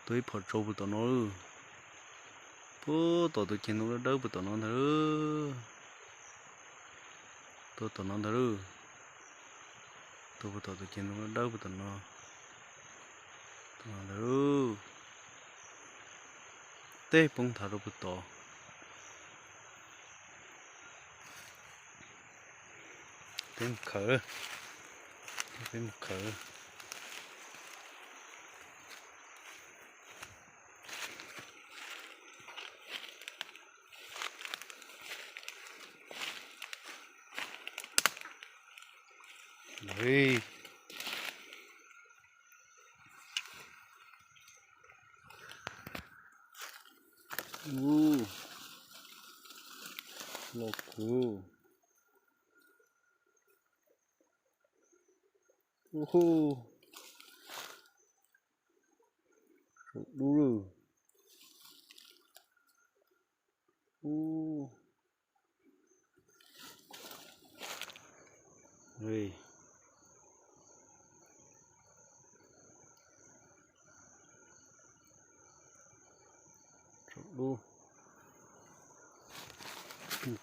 Tua ib phom tsau puag tom no lawm. Puag tom tus ceg ntoo dawb dawb puag tom no ntag lawm. Tua tom no ntag lawm. Tua puag tom tus ceg ntoo dawb dawb puag tom no. Tom no ntag lawm. Teb poob nthav rau puag tod. Peb mus khawv, peb mus khawv. Ub, loj kawg. Ub, tsaus dub lawm. Ub. Tsaus dub.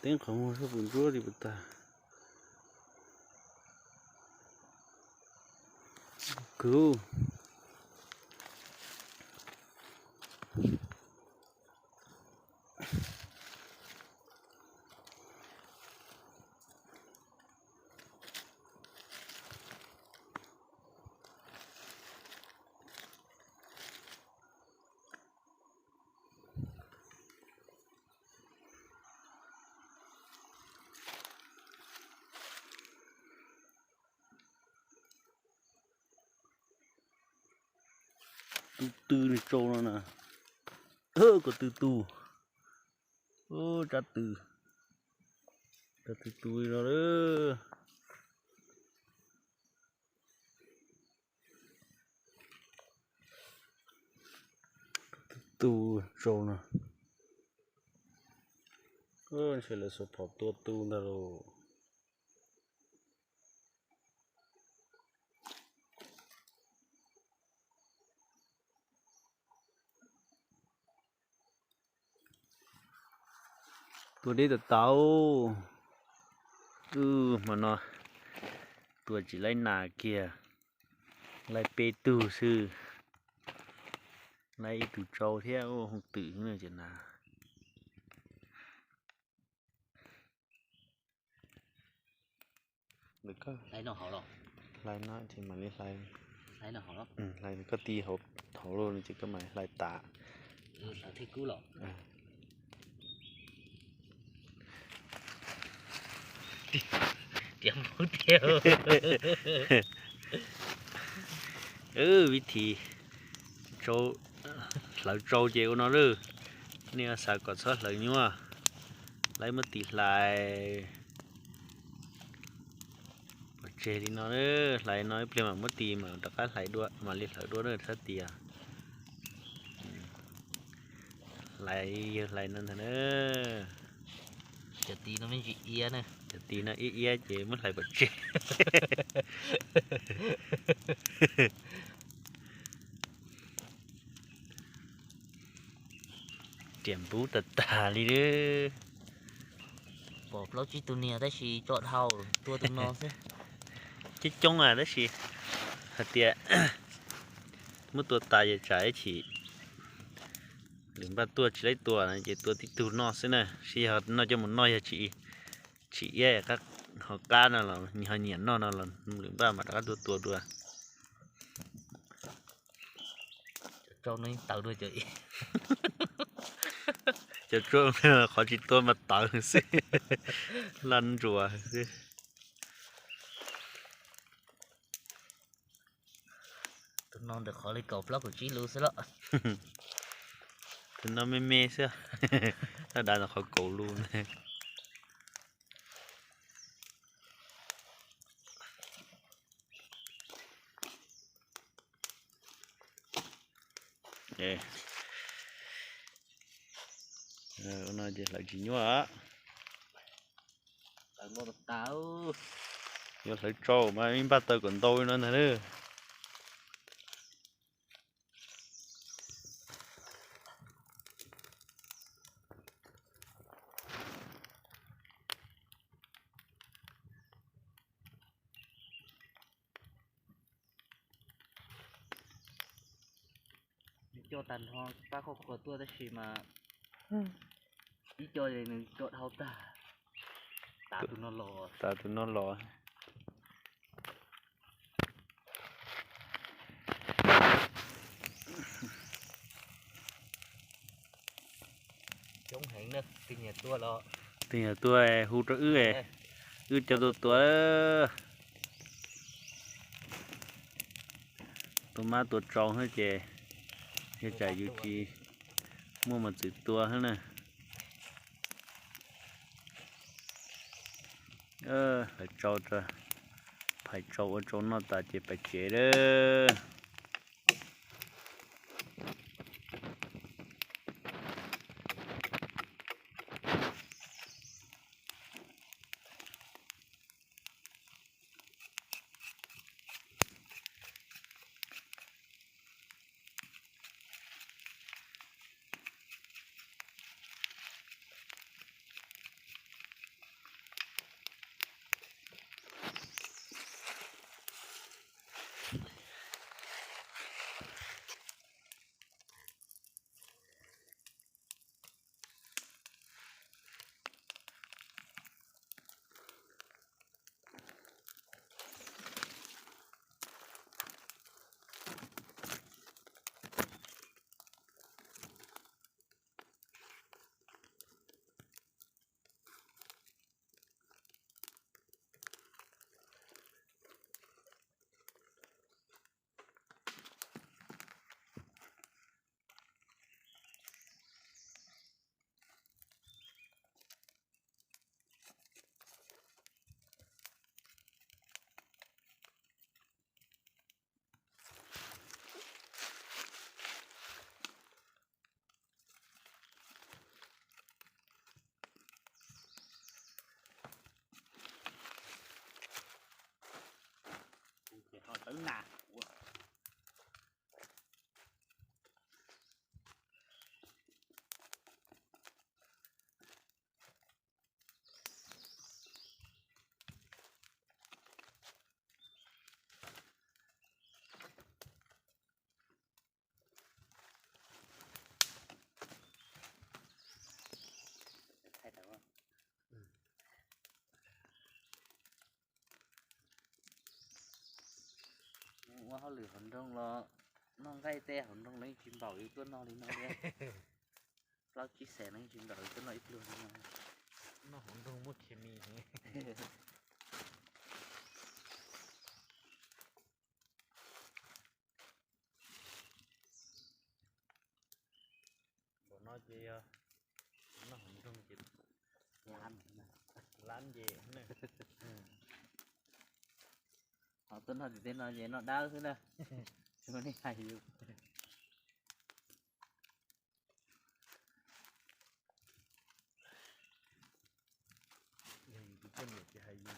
Teeb qhov muag sab puas ntsuab li puas tag. Kub. Tus tw nws tsau no na. Kom tw tus. Tsab tw. Tsab tw tus li no lawm. Tus tsau no. Ntshe lawv xuas phom tua tu ntag lauj. Tua deb tas tas. Wb hmo no tua tsis laib nas kiag, laib peb tug xwb. Laib ib tug tsau thiab ua hooj twm xwb na ces nas. Hlais no ces mam li hlais, hlais koj ti hauv lauj no ces koj mam hlais tas. Vib thi hlawv tsau ces ua no lawm. Nej xav kom txhob hlawv nyuaj, laib muab tis hlais pov tseg li no. Hlais no ib pliag mam muab tis mam rov qab hlais dua, mam li hlawv dua na txhob tias. Hlais yawg hlais no ntag na. Cov tis no me ntsis iab na. Cov tis no iab iab ces muab hlais pov tseg. Riam npub tag tag li. Pom plaub tsib tug niag tab sis tso dhau tua tus no xwb. Coob coob a tab sis hais tias muab tua tas ces tsam ib chim lwm npaj tuaj tsis laib tua no ces tua tib tug noj xwb na. Sib yog noj coj mus noj yog tsis, tsis iab ho qab no los ho nyiam noj no los lwm npaj mam rov qab tuaj tua dua. Cov tsau qhov tsis tua mas tawv xwb, laj ntsuas xwb. Tus no ntawm qhov li kaum plaub kaum tsib lus xwb los. Tus no me me xwb, laj dav ntawm qhov kaum lus na. Ua no ces hlawv tsis nyuaj. Yuav hlawv tsau mas ib npaj taw kom ntau li no ntag na. Coj tag nrho pab khuj qhuas tuaj tab sis mas ib co nws coj dhau tag. Tav tus no los, tav tus no los. Coob heev na, tig niam tuaj los. Tig niam tuaj hu rau wb, wb coj tuaj tua. Tua mab tua tsau xwb ces yog tsam yus tsis muaj mos txwm tua xwb na. Hlawv tsau rau, phais tsau ua tsau noj tas ces pais tsev lawm. Ces ho tawv nas. Ua hauj lwm hauv nroog los noj nqaij tej hauv nroog los yeej tsis npaum li tuaj noj li no thiab. Plaub tsib xees los yeej tsis npaum li tuaj noj ib pluag li no. Noj hauv nroog muaj khes mis. Npaum no ces yog noj hauv nroog ces lab ces, ho tuaj noj tim tej no ces noj dawb xwb na. Tsis muaj neeg hais yus. Yog yus tus poj niam ces hais yus.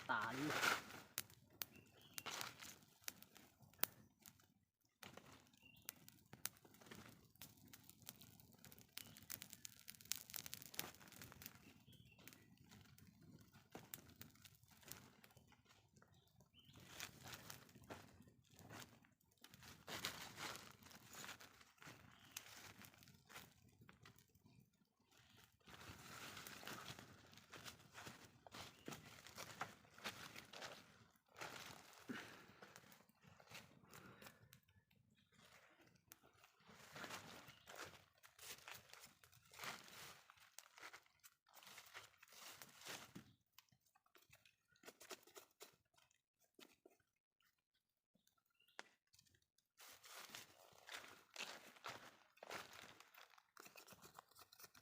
Tas li.